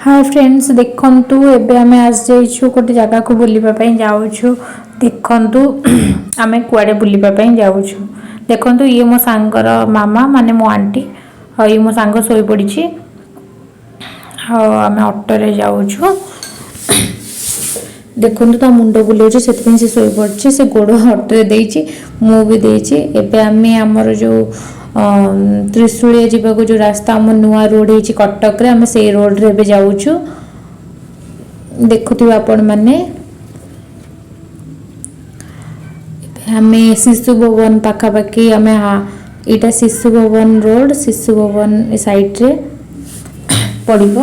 ହାଏ friends, ଦେଖନ୍ତୁ, ଏବେ ଆମେ ଆସିଯାଇଛୁ ଗୋଟେ ଜାଗାକୁ ବୁଲିବା ପାଇଁ ଯାଉଛୁ। ଦେଖନ୍ତୁ, ଆମେ କୁଆଡ଼େ ବୁଲିବା ପାଇଁ ଯାଉଛୁ। ଦେଖନ୍ତୁ, ଇଏ ମୋ ସାଙ୍ଗର ମାମା, ମାନେ ମୋ ଆଣ୍ଟି, ଆଉ ଇଏ ମୋ ସାଙ୍ଗ ଶୋଇପଡ଼ିଛି। ଆଉ ଆମେ ଅଟୋରେ ଯାଉଛୁ। ଦେଖନ୍ତୁ, ତା ମୁଣ୍ଡ ବୁଲାଉଛି, ସେଥିପାଇଁ ସେ ଶୋଇପଡ଼ିଛି। ସେ ଗୋଡ଼ ଅଟୋରେ ଦେଇଛି, ମୁଁ ବି ଦେଇଛି। ଏବେ ଆମେ ଆମର ଯେଉଁ ତ୍ରିଶୁଳିଆ ଯିବାକୁ ଯେଉଁ ରାସ୍ତା, ଆମ ନୂଆ ରୋଡ଼ ହେଇଛି କଟକରେ, ଆମେ ସେଇ ରୋଡ଼ରେ ଏବେ ଯାଉଛୁ। ଦେଖୁଥିବେ ଆପଣମାନେ, ଏବେ ଆମେ ଶିଶୁ ଭବନ ପାଖାପାଖି ଆମେ। ଏଇଟା ଶିଶୁ ଭବନ ରୋଡ଼, ଶିଶୁ ଭବନ ସାଇଡ଼ରେ ପଡ଼ିବ।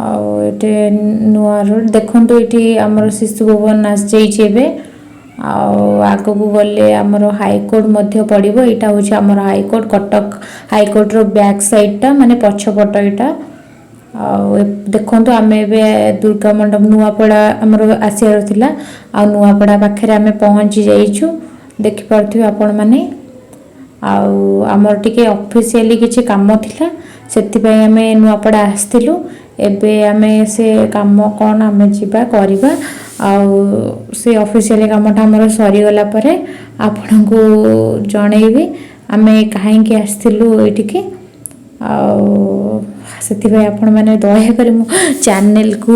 ଆଉ ଏଠି ନୂଆ ରୋଡ଼ ଦେଖନ୍ତୁ, ଏଠି ଆମର ଶିଶୁ ଭବନ ଆସିଯାଇଛି ଏବେ। ଆଉ ଆଗକୁ ଗଲେ ଆମର ହାଇକୋର୍ଟ ମଧ୍ୟ ପଡ଼ିବ। ଏଇଟା ହେଉଛି ଆମର ହାଇକୋର୍ଟ, କଟକ ହାଇକୋର୍ଟର ବ୍ୟାକ୍ ସାଇଡ଼ଟା, ମାନେ ପଛପଟ ଏଇଟା। ଆଉ ଦେଖନ୍ତୁ, ଆମେ ଏବେ ଦୁର୍ଗା ମଣ୍ଡପ ନୂଆପଡ଼ା ଆମର ଆସିବାର ଥିଲା, ଆଉ ନୂଆପଡ଼ା ପାଖରେ ଆମେ ପହଞ୍ଚି ଯାଇଛୁ, ଦେଖିପାରୁଥିବେ ଆପଣମାନେ। ଆଉ ଆମର ଟିକେ ଅଫିସିଆଲି କିଛି କାମ ଥିଲା, ସେଥିପାଇଁ ଆମେ ନୂଆପଡ଼ା ଆସିଥିଲୁ। ଏବେ ଆମେ ସେ କାମ କ'ଣ ଆମେ ଯିବା କରିବା, ଆଉ ସେ ଅଫିସିଆଲି କାମଟା ଆମର ସରିଗଲା ପରେ ଆପଣଙ୍କୁ ଜଣେଇବି ଆମେ କାହିଁକି ଆସିଥିଲୁ ଏଇଠିକି। ଆଉ ସେଥିପାଇଁ ଆପଣମାନେ ଦୟାକରି ମୋ ଚ୍ୟାନେଲକୁ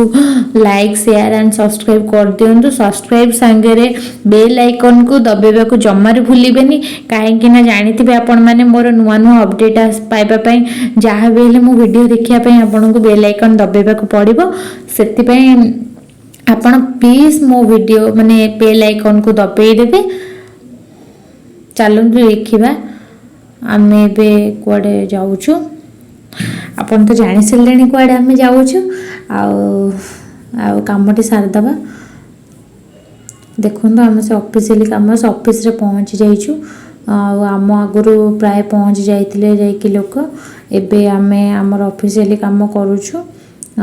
ଲାଇକ୍, ସେୟାର ଆଣ୍ଡ ସବସ୍କ୍ରାଇବ୍ କରିଦିଅନ୍ତୁ। ସବସ୍କ୍ରାଇବ୍ ସାଙ୍ଗରେ ବେଲ୍ ଆଇକନ୍କୁ ଦବାଇବାକୁ ଜମାରୁ ଭୁଲିବେନି, କାହିଁକି ନା ଜାଣିଥିବେ ଆପଣମାନେ, ମୋର ନୂଆ ନୂଆ ଅପଡ଼େଟ୍ ପାଇବା ପାଇଁ ଯାହା ବି ହେଲେ ମୋ ଭିଡ଼ିଓ ଦେଖିବା ପାଇଁ ଆପଣଙ୍କୁ ବେଲ୍ ଆଇକନ୍ ଦବାଇବାକୁ ପଡ଼ିବ। ସେଥିପାଇଁ ଆପଣ ପ୍ଲିଜ୍ ମୋ ଭିଡ଼ିଓ, ମାନେ ବେଲ୍ ଆଇକନ୍କୁ ଦବାଇ ଦେବେ। ଚାଲନ୍ତୁ ଦେଖିବା, ଆମେ ଏବେ କୁଆଡ଼େ ଯାଉଛୁ। ଆପଣ ତ ଜାଣି ସାରିଲେଣି କୁଆଡ଼େ ଆମେ ଯାଉଛୁ। ଆଉ କାମଟି ସାରିଦେବା। ଦେଖନ୍ତୁ, ଆମେ ସେ ଅଫିସିଆଲି କାମ, ସେ ଅଫିସରେ ପହଞ୍ଚି ଯାଇଛୁ। ଆଉ ଆମ ଆଗରୁ ପ୍ରାୟ ପହଞ୍ଚି ଯାଇଥିଲେ ଯାଇକି ଲୋକ। ଏବେ ଆମେ ଆମର ଅଫିସିଆଲି କାମ କରୁଛୁ,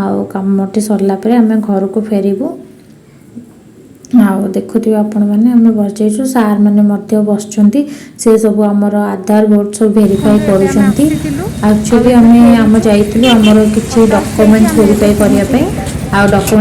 ଆଉ କାମଟି ସରିଲା ପରେ ଆମେ ଘରକୁ ଫେରିବୁ। ଆଉ ଦେଖୁଥିବେ ଆପଣମାନେ, ଆମେ ବସିଯାଇଛୁ, ସାର୍ ମାନେ ମଧ୍ୟ ବସିଛନ୍ତି। ସେ ସବୁ ଆମର ଆଧାର, ଭୋଟ ସବୁ ଭେରିଫାଏ କରୁଛନ୍ତି। ଆକ୍ଚୁଆଲି ଆମେ ଆମ ଯାଇଥିଲୁ ଆମର କିଛି ଡକୁମେଣ୍ଟସ୍ ଭେରିଫାଏ କରିବା ପାଇଁ, ଆଉ ଡକୁମେଣ୍ଟ